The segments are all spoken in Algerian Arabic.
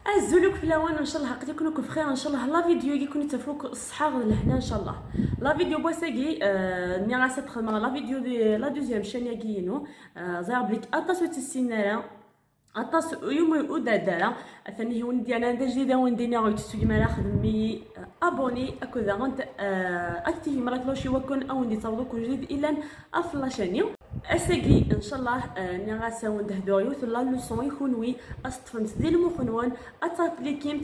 ازولك في الاوان، ان شاء الله قد يكونوا بخير. ان شاء الله la vidéo يكون تفوك الصحه لهنا ان شاء الله. la vidéo بواساكي ني غاسا تخدم la vidéo دي la deuxième chaîne ياكينو زير بليك اطاس تسينارا اطاس يوم ودادارا ثاني هو ديالنا عند جديده وين دينا غير تسوي مالا خدمي abonner اكو ذا activer مرا كلوشي وكون او ندي تصاوبو جديد الى افلاشانيو اساكي ان شاء الله. ني غاسا وندهدو يوث la leçon يكون استفنت ديال المخنوان اتابليكيم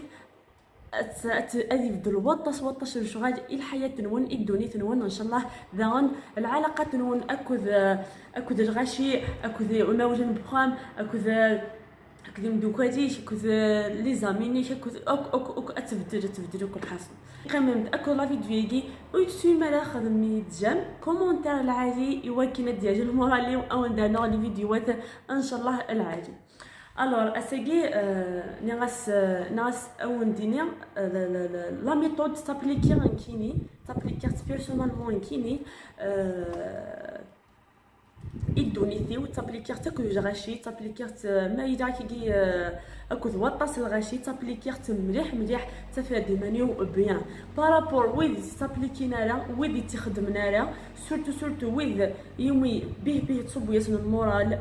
ادي يبدل وطس وطس الشغال الحياه نون الدنيا نون ان شاء الله. ذان العلاقات نون اكو اكو الغاشي اكو ماوجن بخام اكو اكو مدوكاتي اكو les amis اكو اوك اوك اوك اتبدل تبدل كل حاصل قممت اكو la vidéo يجي ويتسوي مالا خدمي j'aime commentaire العادي يوكينا ديال ال moral او ندانا les فيديوهات ان شاء الله العادي. alors اساكي نغاس نغاس او نديني la méthode تابليكي كيني تابليكي personnellement كيني إدونيتي تابليكيرت اكو غاشي تابليكيرت ما يدا كي اكو وطاس الغاشي تابليكيرت مليح مليح تفادي مانيو bien par rapport ويد تابليكينا لا ويد تخدمنا لا surtout surtout ويد يومي به به تصب ياسن ال moral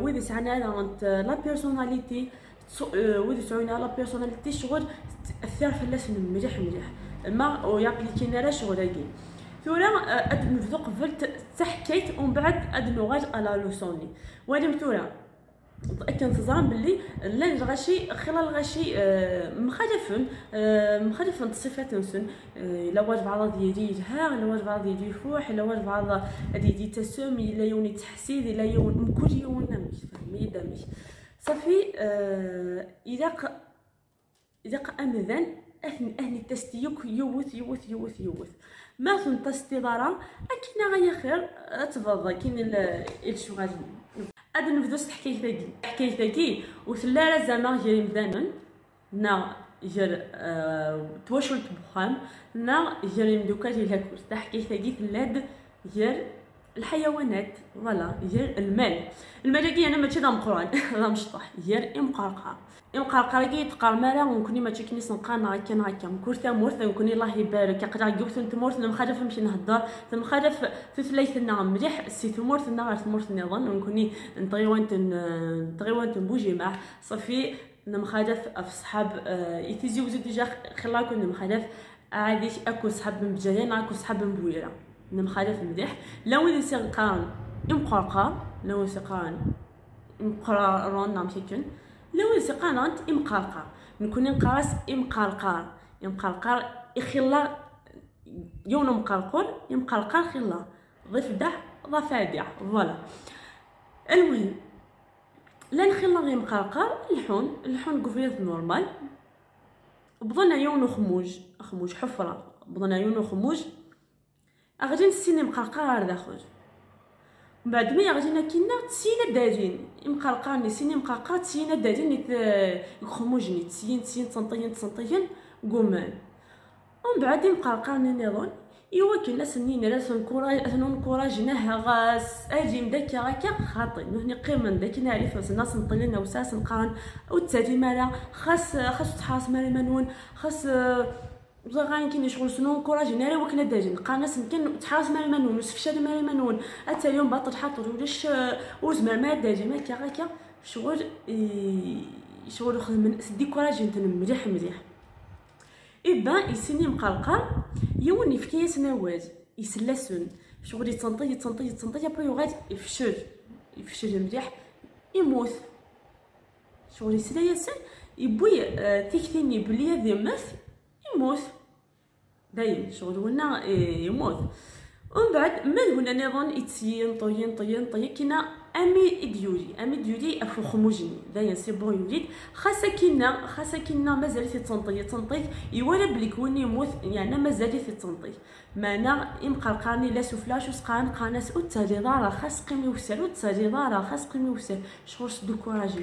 ويد سعنا la personnalité ويد سعينا la personnalité شغل تاثر فلاس مليح مليح ما ويابليكينا لا شغل هاكي ثورا اد نبدو قبل تحكيت ومن بعد اد نوغاج على leçon ني ولم ثورا كنتظن باللي لا الغاشي خلال الغاشي مخالفن مخالفن الصفات نسن الا واج بعض ديالي ها الا واج بعض ديالي فوح الا واج بعض ديالي تسم الا يوني تحسيد الا يون كل يوم نمش فهمي دمش صافي. اذا امذان اهني تستيوك يوث يوث يوث يوث ما ثم تستي ضرا اكينا غيا خير تفضل كاين الشغال اد نبدو حكايه ثاكي حكايه ثاكي وثلا زعما غير مدانن نا جر تواشلت بخام نا جر مدوكا جي لاكورس حكايه ثاكي ثلاد جر الحيوانات فوالا جر المال المال كي انا ماشي دا مقران دا مشطح جر امقرقر امقرقر كي تقار مالا ونكوني ماشي كني سنقان هكا هكا مكورتا مورث نكوني الله يبارك قرا كيوث تمورث مخالف نمشي نهضر مخالف ثلاثنا مليح سي ثمورث غير ثمورث نظن ونكوني نطغيوانت نطغيوانت بوجي مع صافي نمخالف في صحاب يتيزيوزو déjà خلاكم نمخالف عادي اكو صحاب من بجاية اكو صحاب من بويره نمخالف مليح لا وين سيقان امقرقر لا وين سيقان امقرارون نعم كيكن لا وين سيقان انت امقرقر نكون نقراس امقرقر امقرقر اخلا يوم مقرقر امقرقر خلا ضفدع ضفادع voilà. المهم لا نخلا غير مقرقر الحون الحون قفيض normal بظن يون خموج خموج حفره بظن يون خموج غادي نسيني مقرقر داخل من بعد ما غادي كينا تسينا داجين مقرقرني سيني مقرقر تسينا داجين خموجني تسين تسين تنطين تنطين قومان ومن بعد مقرقرني نظن ايوا كنا سنين لا سنكوراجناه غاس اجي مداك هكا خاطي نهني قيمن داك نعرف الناس نطلنا وساس نقارن وتالي مالا خاص خاص تحاس مالا منون خاص زغاين كاين شغل سنو كوراجي ناري وكنا داجين قاناس يمكن تحاس مال منون وسفشال مال منون حتى اليوم باطل حاطر ولاش وزمر ما داجي ما كا هكا شغل شغل خدم décourager نتن مليح مليح إبا يسني مقرقر يوني في كيس نواز يسلسن شغل يتنطي يتنطي يتنطي après يغاد يفشل يفشل مليح يموت شغل يسلا يبوي تيكتيني بلي ذي يموت دايم شغل ونا يموت ومن بعد من هنا نظن يتسين طين طين طين كينا امي ديولي امي ديولي افو خموجني داين c'est bon يوليد خاصة كينا خاصة كينا مازال تنطي تنطي يولا بلي كون يموت يعني مازال تنطي معنا يمقرقاني لا سفلاش وسقان قاناس وتالي ضارا خاص قيمي وسال وتالي ضارا خاص قيمي وسال شغل décourager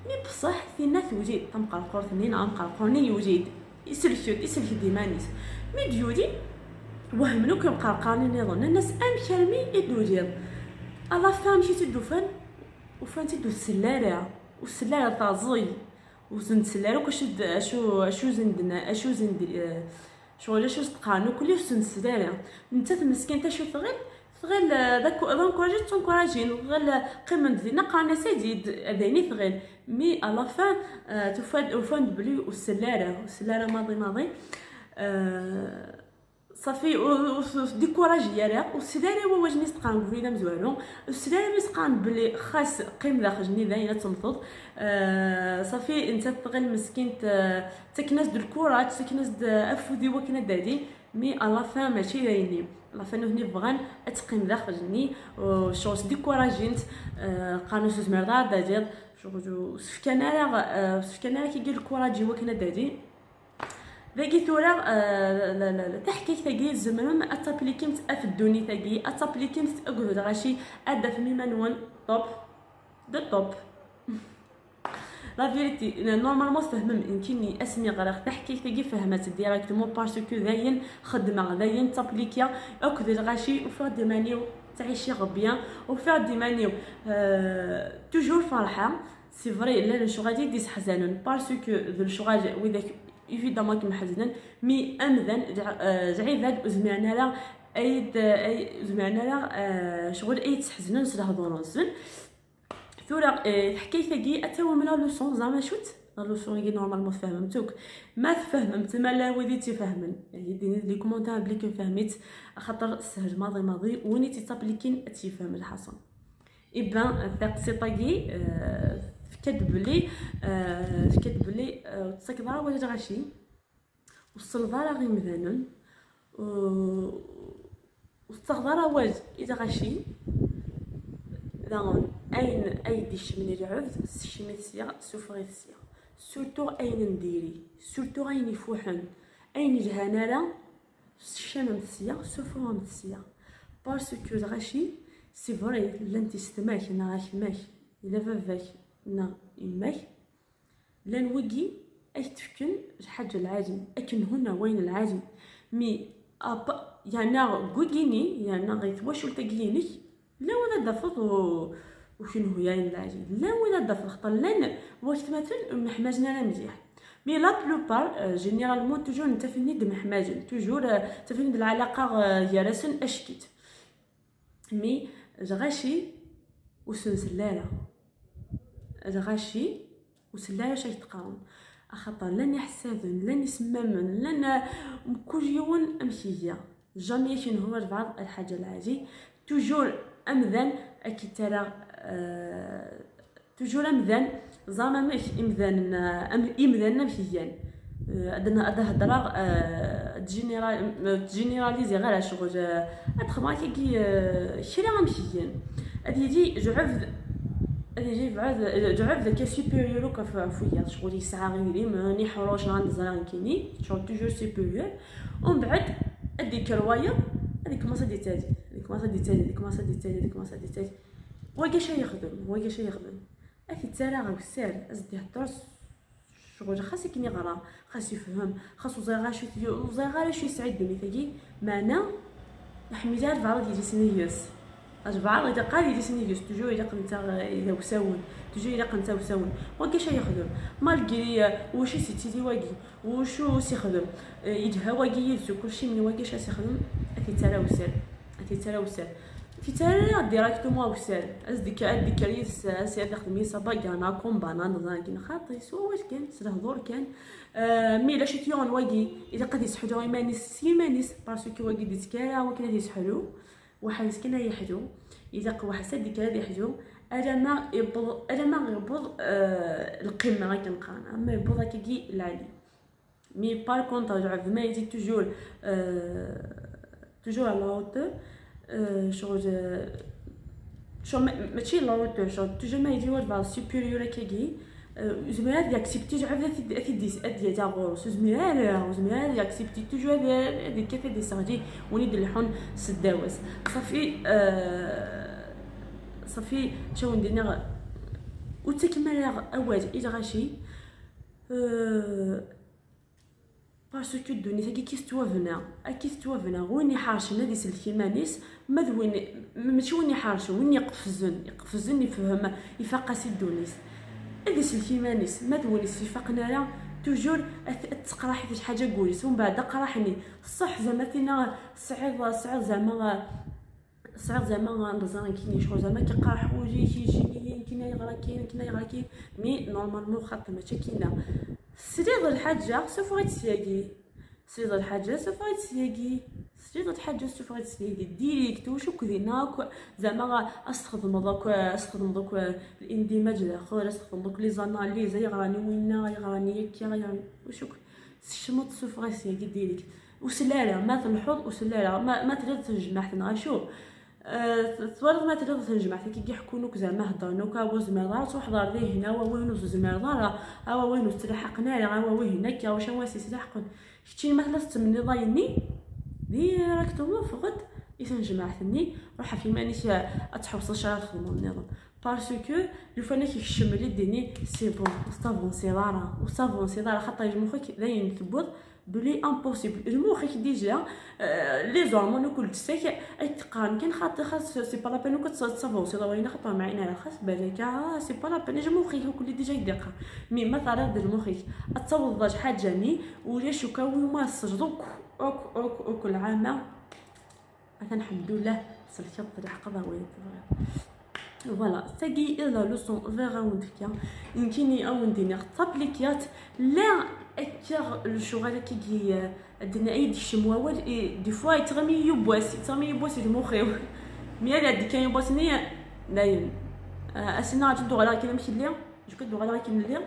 mais بصح ثينا توجد تمقرقور ثنين امقرقورني يوجد يسلك يسلك ديمانيس mais ديولي وهمنو كيمقرقاني نظن الناس ام كرمي يدوريض الله فهم شي تدوفن وفان تدو السلالة والسلالة تازي وسنتسلارو كاش اشو زندنا اشو زند شغل اشو تقانو كل وسنتسلارا انت مسكين تا شو تغير غير داك l'encourager تونكوراجين غير قيمة دينا قانا سديد هذاني ثغيل mais à la fin تفاد وفان بلي والسلاره ماضي صافي découragé راه والسلاره هو واش نيس تقان بلي مزوالو السلاره مسقان بلي خاص قيم داخل داينه تمثض صافي انت تغير مسكين تكنس د الكرات تكنس د افودي وكنا دادي mais à la fin ماشي دايني la fin هني بغان اتقيم داخل شغل ديكوراجينت قانو سوزمر دادي شغل سفكانا راه كيدير ال courage وكنا دادي ذاكي ثورا تحكي ثاقي زعما ما اتابليكيمت اف الدوني ثاقي اتابليكيمت اقعد غاشي ادا في ميمانون top de top la vérité normalement تفهم يمكنني اسمي غير تحكي ثاقي فهمت directement parce que ذاين خدمة ذاين تابليكيا اكد غاشي وفير ديمانيو تعيشي bien وفير ديمانيو toujours فرحه c'est vrai لا الشغال ديس حزانون parce que ذو الشغال وذاك évidemment كيما حزنن mais امذن زعيفاد وزمعنا لا ايد اي زمعنا لا شغل اي تحزنن سلهضون ثورا حكاية ثاقي اتاو من la leçon زعما شوت la leçon كي normalement فهمتوك ما تفهمت ما لا ودي تفهمن يعني ديني les commentaires بلي كان فهمت خاطر سهل ماضي وني تيتابليكين تيفهم الحصن eh ben ثاق سيطاكي فكاد بلي تسكضرا ولا غاشي وصل غير مذانون وستغضرا واج إذا غاشي داون اين ايدي شمني العبد شمي تسيا سوفغي تسيا surtout اين نديري surtout اين يفوحن اين جهنالا شمم تسيا سوفغ تسيا parce que غاشي c'est vrai لانتي ستماك نا غاشماك الا باباك نا يماك لان وكي اش تفكن حاجة العاجم اكن هنا وين العاجم mais يعني كوكيني يعني غير تواشو تاكينيك لا ولا دفض وشنو هي العاجم لا ولا دفض خطر لان واش مثلا محماجنا لا مزيح mais la plupart généralement toujours نتفني د محماجن toujours تفني العلاقة يارسن اشكيت mais غاشي وسنسلاله غاشي وسلاله شي تقاون اخطر لن يحسادن لن يسممن لن كل يوم امشيه jamais شنو هو بعض الحاجة العاجي toujours امذن اكي ترى toujours امذن زعما مش امذان امذان مشيان ادنا هضره généraliser غير شغل ادخل كي شرا مشيان ادي يجي جعف ادي يجي بعد جعف ذاك supérieur كفويا شغل يسعى غيري ماني حروش عند زران كيني شغل toujours supérieur ومن بعد ادي كروايا ادي كوماسا دي تاجي ادي كوماسا دي تاجي ادي كوماسا دي تاجي ادي كوماسا دي تاجي واكا يخدم واكا يخدم اثي تالا غوسال ازدي هضر شغل خاص كيني غرا خاص يفهم خاص وزيغا وزيغا شي يسعد دوني ثاقي معنا حميدة الفعرض يجي سنيس الفعرض إذا قال يجي سنيس toujours إلا قنتا إلا وساون toujours إلا قنتا وساون واكا يخدم malgré واش سيتي واكي وشو سيخدم يجها واكي يلسو كلشي من واكا سيخدم اثي تالا وسال اثي تالا وسال في تالا directement وسال ازدك ادي كريس سي خدم يصابا كانا كومبانا نظن كاين خاطي سوا واش كان سلهضور كان mais لا شتيون واكي اذا قد يسحلو ايمانيس سيمانيس parce que واكي ديتكالا وكنا يسحلو واحد سكنا يحجو اذا واحد سد كلا يحجو الا ما يبض الا ما يبض القمه غا كنقان اما يبض كي العالي mais par contre ما يجي toujours toujours à la hauteur شغل شغل ماشي la hauteur شغل toujours ما يجي واحد supérieur كيجي زعما ياكسبتي جعف في ديس ادي تاع غورس زعما ياكسبتي toujours هذيك كيف دي ساجي وني الحون سداوس صافي صافي شنو ندير وتكمل اول الى غاشي parce que الدنيا تاكي كيستوافنا كيستوافنا وين يحارشن هادي سلكيمانيس ما ذوين ماشي وين يحارشن وين يقفزن يقفزن يفهم يفقس الدونيس اذا سلكيمانيس ما تونيس فاقنا راه toujours تقرا حيت حاجة كوليس ومن بعد قراحني صح زعما تينا صعيب صعيب زعما صعيب زعما نزان كيني شغل زعما كيقرا حوايج كيجيني كاين يغرا كاين كاين يغرا كاين mais normalement خاطر ماشي كاينه سريض الحاجة سوف غيتسياكي سريض الحاجة سوف غيتسياكي سريض الحاجة سوف غيتسياكي direct وشو كذينا زعما استخدم دوك الاندماج الاخر استخدم دوك les analyses يغراني وينا يغراني يكا وشوك شمط سوف غيتسياكي direct وسلاله ما تلحظ وسلاله ما تريد تجمع غير شو توالد ما تريد تجمع كي كيحكونوك زعما هضرنوك هو زمر تروح دار هنا وين زمر دار ها وين تلحقنا ها وين هناك واش واسي تلحقن شتي مثلا تمني ضايني directement فقد يتنجمعتني روح في مانيش اتحوصل شهر خدمة النظام parce que لو فانا كيكشم لي ديني c'est bon t'avances دارا و t'avances دارا خاطر مخك داين تبوض بلي impossible المخك déjà les hormones كل تساك اي تقارن كان خاطر خاص c'est pas la peine كتسافونسي ضوينا خاطر معنا خاص بالك c'est pas la peine مخك كل déjà يدقه mais ما تعرض المخك تصوض حاجة ني ولا شكاوي وما سجدوك اوك اوك اوك العامة مثلا الحمد لله سلكت الحق وين voilà تاكي la leçon فيغا وندكا يمكنني او نديني تابليكيات لا اكثر الشغل كي عندنا اي ديك شمواول des fois يتغمي يبواس يتغمي يبواس المخي mais هذا ديك كان يبواس ني داين اسنا غادي غالا كي نمشي ليا جو كدو غالا كي نليا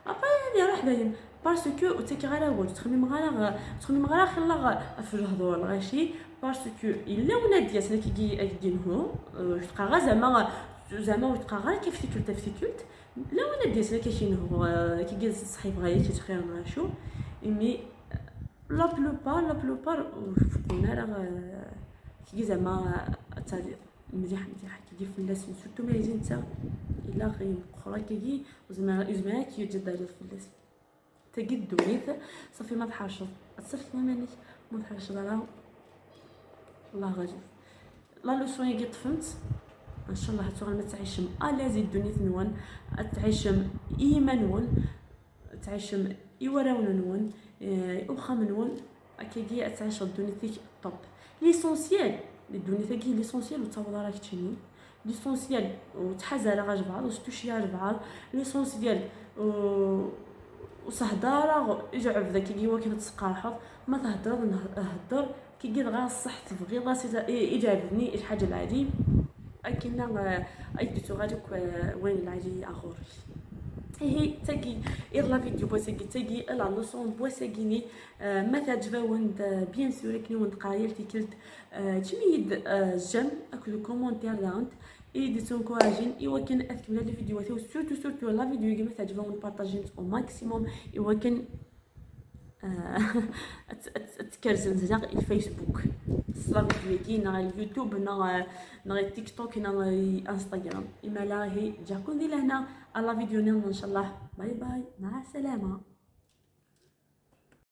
ابا هادي راح داين parce que تاكي غالا هو تخمم غالا خلا في الهضور غاشي parce que الا وناديات كي كيدينهو تبقى غا زعما وتبقى غير كيف تيكولت تيكولت لا وانا ديت كاين هو كي جالس صحيح غاية كيتخير شو mais la plupart فكونا راه كي زعما مليح مليح كي فلاس surtout ما يزين تا الا غير اخرى كي زعما كي يجي داير فلاس تاكي دونيت صافي ما تحرشض تصرف مانيش ما تحرشض راه الله غالب la leçon كي طفنت ان شاء الله تغل ما تعيشم à l'aise دونيت نون تعيشم ايمان تعيشم ايوراون نون وخا منون كي تعيش دونيتك top l'essentiel دونيتك l'essentiel وتصور راك تشني l'essentiel وتحزر غاج بعض وستوشي بعض l'essentiel وصهدارة يجعب ذاك كي هو كي تسقرحض ما تهدر نهدر كي قال غير الصح تبغي راسي يجعبني الحاجة العادي اكنا اي غاديك وين العادي اخر هي تاكي la vidéo بوساكي تاكي la leçon بوساكيني ما تعجبوند bien sûr كني وند قرايه تيكلت تميد j'aime اكو commentaire لاونت اي دي تونكوراجين ايوا كان اكمل la vidéo surtout surtout la vidéo كيما تعجبهم بارطاجين au maximum ايوا كان تكرزن زعما الفيسبوك la vidéo كي نا اليوتيوب نا تيك توك نا انستغرام اما لا هي جاكون دي لهنا la vidéo ان شاء الله bye bye مع السلامة.